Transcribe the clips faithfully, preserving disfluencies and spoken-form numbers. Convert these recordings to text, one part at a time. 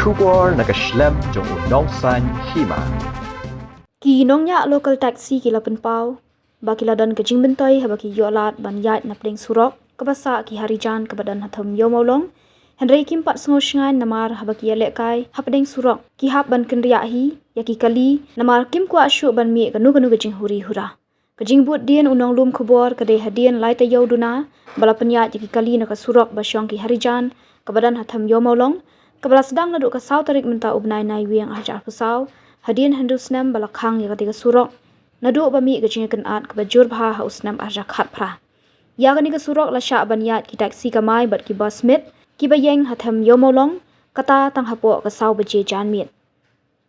Khubor na ka shlem jong u Nongsaiñ Hima. Ki nongñiah local taxi ki la pynpaw ba ki la don ka jingmyntoi haba ki ïoh lad ban ïaid na pdeng surok kaba sah ki harijan kaba don ha Them Ïew Mawlong. Hynrei kim pat sngew shngaiñ namar haba ki ïalehkai ha pdeng surok ki hap ban kynriah hi ïa ki kali namar kim kwah shuh ban mih kano kano ka jinghuri hura. Ka jingbud dien u nonglum khubor ka dei hadien lai taïew duna ba la pynïaid ïa ki kali na ka surok ba shong ki harijan kaba don ha Them Ïew Mawlong, kaba la sdang naduh ka saw tarik mynta u bnai Naiwieng arhajar arphew saw, hadien hynriew snem ba la khang ïa kata ka surok naduh ba mih ka jingïakynad kaba jur bha ha u snem arhajar khatphra. Ïa kane ka surok la shah ban ïaid ki taxi kamai bad ki bus miet kiba ïeng ha Them Ïew Mawlong, kata tang hapoh ka saw baje janmiet.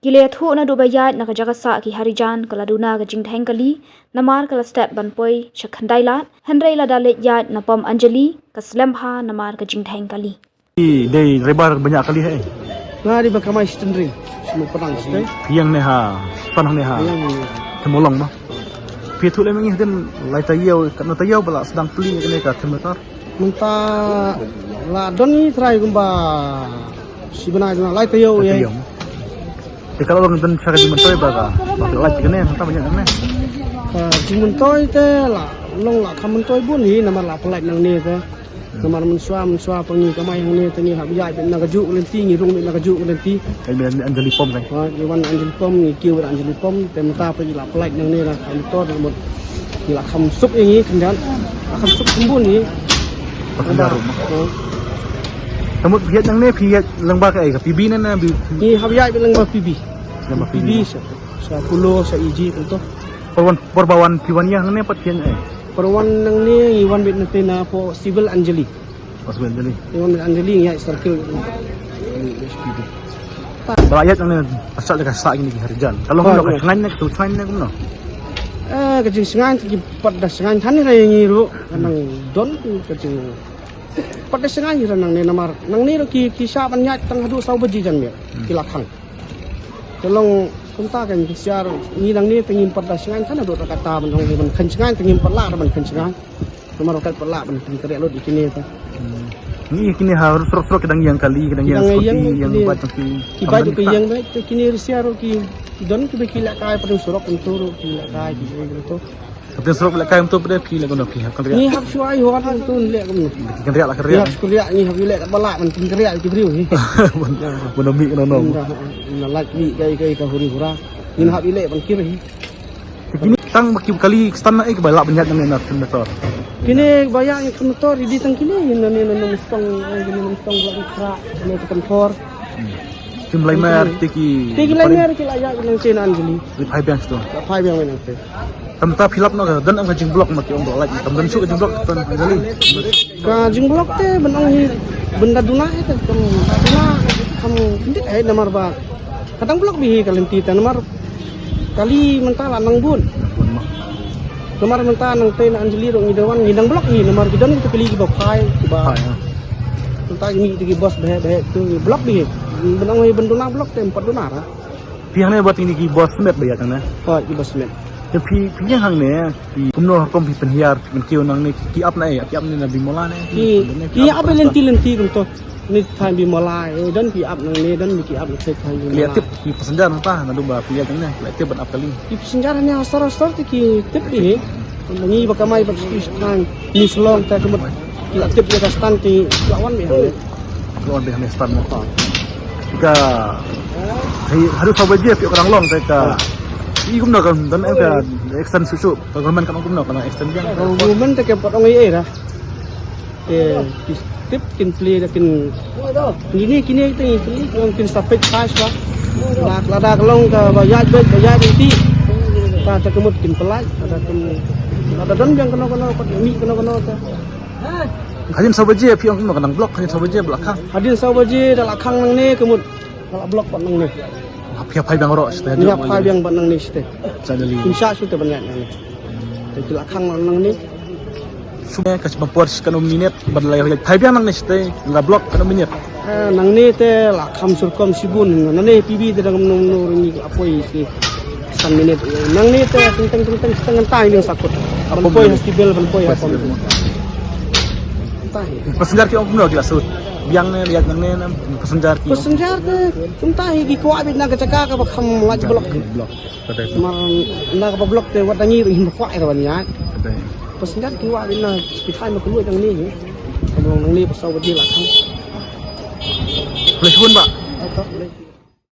Ki la ïathuh naduh ba ïaid na ka jaka sah ki harijan ka la duna ka jingdheng kali namar ka la stet ban poi sha Khyndailad, hynrei lada leit ïaid na pom Anjali ka slem bha namar ka jingdheng kali. Ki dei driver ba ñiah kali, hei? Nga dei ba kamai steering, smu padang steering. Phi ïeng ne ha, pan ne ha. Phi ïeng ne ha. Them Mawlong ba. Phi ïathuh lem ïa ngi hadien lai taïew, katno taïew ba la sdang plie kane ka Them Motor. Mynta la don ngi trai kumba shi bnai, na lai taïew ïa. Te ka la long don sha ka jingmyntoi ba ka, ba ka lait kane, mynta ba ñiah kane. Ka jingmyntoi te la long la ka myntoi bun hi namar la pynlait nangne te. Namar mynshuwa, mynshuwa pa ngi kamai hangne te ngi hap ïaid beit na kajuh ka lynti, ngi rung beit na kajuh ka lynti. Ka ngi wan Anjali Pom kai. Ha, ngi wan Anjali Pom, ngi kiew beit Anjali Pom, te mynta pa ngi la pynlait nangne na ka motor, mut ngi la kham suk ïa ngi khyndiat. La kham suk kham bun ïa ngi. Passenger room. Ha. Te mut phi ïaid nangne phi ïaid lyngba kaei, ka P B ne na B? Ngi hap ïaid beit lyngba P B. Lyngba P B. P B sha, sha Apollo, sha E G kumto. Por wan, por ba wan phi wan ïa hangne pat phi ïaid ei? Por wan nangne ngi wan beit na te na poh Civil Anjali. Poh Civil Anjali. Ngi wan beit Anjali ngi ïaid circle. Ba la ïaid nangne pyrshah da ka sah kine ki harijan. Ka long kumno, ka shngaiñ ne, ka tu shngaiñ ne kumno? Eh, ka jingshngaiñ ki pat da shngaiñ than ïa ngi ruh. Ka nang don ka jing pat da shngaiñ hi nangne namar nangne ruh ki, ki shah ban ïaid tang haduh saw baje janmiet. Hmm. Ki la khang. Te long kumta kan ki syiar ngi nangne te ngim pat da shngaiñ kan haduh ta kata ban ong ban khan shngaiñ te ngim pat lah ban khan shngaiñ. Namar kat pat lah ban khan kare lut ïa kine te. Hmm. Ngi kine ha surok surok ki dang ïeng kali, ki dang ïeng scooty, ïeng bike, ki bike ki ïeng beit te kine ri syiar ruh ki don kiba ki lehkai pat surok kumto ruh ki lehkai ki ïeng kumto. Hapdeng surok lehkai kumto pat phi leh kumno phi hap kynriah? Ngi hap shuwa ïa hot kumto leh kumno. Kynriah la kynriah. Ngi hap shuwa ngi hap ïa leh kat ba lah ban kynriah ki briew hi. Ban, ban mih kumno kumno. Ngi hap ïa leh kai kai ka huri hura. Ngi hap ïa leh ban kir hi. Te kine tang ba ki kali stan na ei ba lah ban ïaid nangne na motor? Kine ba ïaid na motor idi tang kine, kine na nongstong, kine nongstong ba ikra, kine ka motor. Hmm. Kim lai mer te ki. Te ki lai mer ki la ïaid nangte na Anjali. Ki phai biang sdang. Ki phai biang nangte. Tam ta phi lap noh ka don em ka jingblok ma ki ong ba lait. Tam don shuh ka jingblok tam Anjali. Ka jingblok te ban ong hi ban da duna hi te tam duna kam kyndiat hi namar ba ka dang blok beit hi ka lynti te namar kali mynta la nang bun. Namar mynta nangte na Anjali ruh ngi da wan ngi dang blok hi namar ki don kita kali kiba phai kiba. Phai, ha. Mynta ngi te ki bos beh beh tu ngi blok beit hi. Ban ong hi ban duna blok te em pat duna ra. Phi hangne bad kine ki bos met ba ïa hangne. Hooid, ki bos met. Te phi, phi ïeng hangne, phi kumno ha kum phi pynhiar, phi pynkiew nangne, ki ap na ei, ki ap ne na Bimala ne, ki, ki ap lynti lynti kumto. Ni thaiñ Bimala, eh, don ki ap nangne, don ki ap na thaiñ Bimala. Ki la tip ki passenger nangta, naduh ba phi ïeng hangne, ki la tip ban ap kali. Ki passenger hangne ha sor ha sor te ki tip beit hi. Ngi ba kamai bad ki thaiñ New Shillong te kumut ki la tip ïa ka stand te ki la wan beit hangne. Ki la wan beit hangne stand mo. Ha. Ka, hei, haduh saw baje phi ka dang long te ka. Ha. I kumno ka don em ka extend shuh shuh. Ka government ka ong kumno ka extend biang. Ka government te ka pat ong ei ei ra. Te ki tip kin plie da kin kine kine te kin plie kin stop page ba. Lada ka long kaba ïaid beit ba ïaid lynti. Ka te ka mut kin pynlait, lada kin, lada don biang kano kano pat mih kano kano te. Hadien saw baje phi ong kumno ka nang block, hadien saw baje ba la khang. Hadien saw baje da la khang nangne ka mut ka la block pat nangne. Phi hap phai biang baroh shatei. Phi hap phai biang pat nangne shatei. Suddenly. Kim shah shuh te ban ïaid nangne. Te ki la khang nangne. Shu ka shibun por shi katno minit bad la ïaid phai biang nangne shatei la block katno minit. Eh, nangne te la kham surkom shibun, nangne P B te dang nong nong ring la poi shi san minit. Nangne te teng teng teng teng teng ngan tai biang sakut. Ban poi festival, ban poi ha pom. Passenger ki ong kumno ki la sut? Biang ne ïaid nangne ne passenger ki. Passenger te kumta hi ki kwah beit na ka jaka kaba kham lait block. Block. Ka dei. Mar na kaba block te wat da ngi ruh ngim kwah ïa ban ïaid. Ka dei. Passenger ki kwah beit na ki thaiñ ba kylluid nangne hi. Ka long nangne ba saw baje la khang. Khublei shibun bah.